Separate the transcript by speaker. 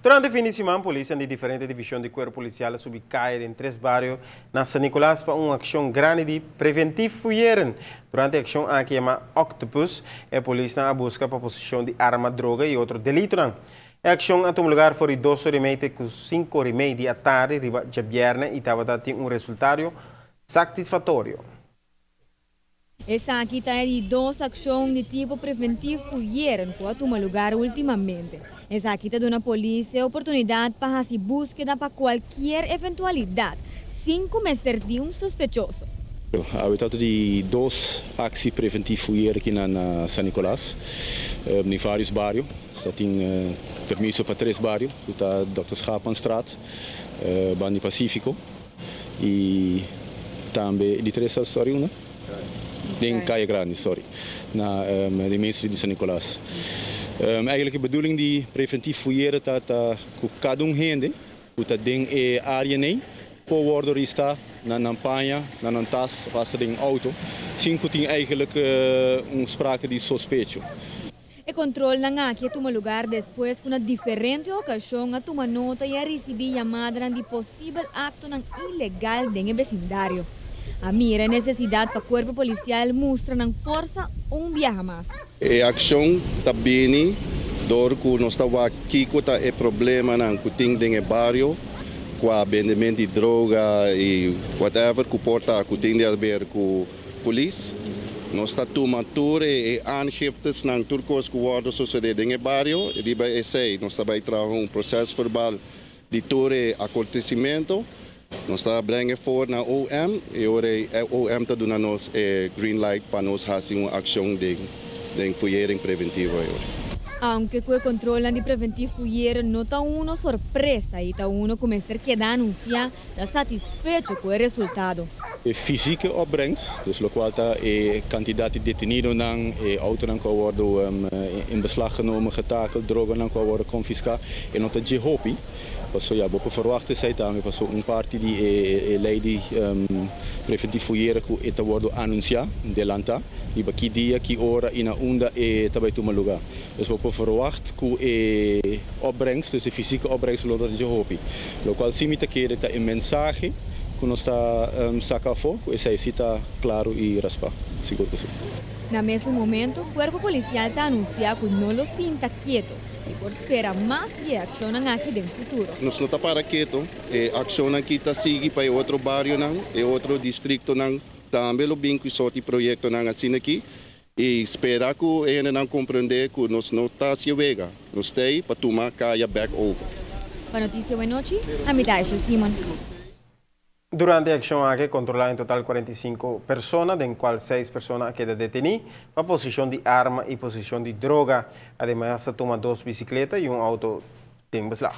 Speaker 1: Durante fin di siman, polis di diferente division di Cuerpo Policial a subi caya den tres bario na San Nicolas pa un accion grandi di preventief fouilleren. Durante e accion aki yama Octopus, e polisnan a busca pa posicion di arma, droga y otro delitonan. E accion a tuma lugar for di 2:30 te cu 5:30 di atardi riba diabierna y tabata tin un resultado satisfactorio.
Speaker 2: Esaki ta di dos accion di tipo preventief fouilleren cu a tuma lugar ultimamente. Esaki ta duna polis e oportunidad pa haci busqueda pa cualkier eventualidad, sin cu mester di un sospechoso.
Speaker 3: We trata di dos actie preventief fouilleren aki na San Nicolas, den varios bario. Tin permiso pa tres bario, ta Dr. Schaapmanstraat, Bandi Pacifico y tambe di tres, sorry, una? Den Caya Grande, sorry, na de Main Street di San Nicolas. Eigenlijk e bedoeling di preventief fouilleren ta cu cada un hende cu ta den e area ey por wordo rista na nan paña, na nan tas, of den auto, sin cu tin eigenlijk un sprake di sospecho.
Speaker 2: E controlnan aki a tuma lugar despues cu na diferente ocasion a tuma nota y a ricibi yamada di posibel acto ilegal den vecindario. A mira necesidad pa Cuerpo Policial mustra nan forsa un biaha mas.
Speaker 4: E accion ta bini door cu nos ta aki cu ta e problemanan cu tin den bario, cu e bendemento di droga y whatever cu por ta cu tin di haber cu polis. Nos ta tuma tur e aangiftes nan, tur cos cu wordo sucede den bario y riba esey nos ta bay traha un proces verbal di tur e acontecimento. Nos ta brengen voor na OM y ora OM ta duna nos e green light pa nos haci un accion di fouillering preventivo.
Speaker 2: Aunke cu e control di preventief fouilleren no ta un sorpresa y ta uno cu mester keda anuncia, ta satisfecho cu e resultado.
Speaker 3: E fysieke opbrengst, dus locual ta e cantidad di detenidonan, e autonan cu wordo in beslag genomen, getakeld, droganan cu wordo confisca, e no ta dje hopi. Paso ja, bo por verwacht esey tambe, paso un parti di e ley di preventief fouilleren cu ta wordo anuncia, delanta, y ki dia, ki ora y na unda e ta bay tuma lugar. Dus bo por verwacht cu e opbrengst, dus e fysieke opbrengst lo no ta dje hopi. Locual si mi ta kere ta e mensahe cu nos ta saca afo, esey ta cla y raspa, sigur cu si.
Speaker 2: Na mesun momento, Cuerpo Policial ta anuncia cu no lo sinta keto y por spera mas reaccion aki den futuro.
Speaker 4: Nos no ta para keto, e accion aki ta sigui pa otro barionan, e otro districtonan, tambe lo bin cu sorto proyectonan asina aki y spera cu nan comprende cu nos no ta haci wega, nos ta pa tuma caya back over.
Speaker 2: Pa Noticia Nochi, ami ta Simon.
Speaker 1: Durante e accion a controla en total 45 persona, den cual 6 persona a keda deteni pa posicion di arma y posicion di droga. Ademas, a tuma dos bicicleta y un auto den beslag.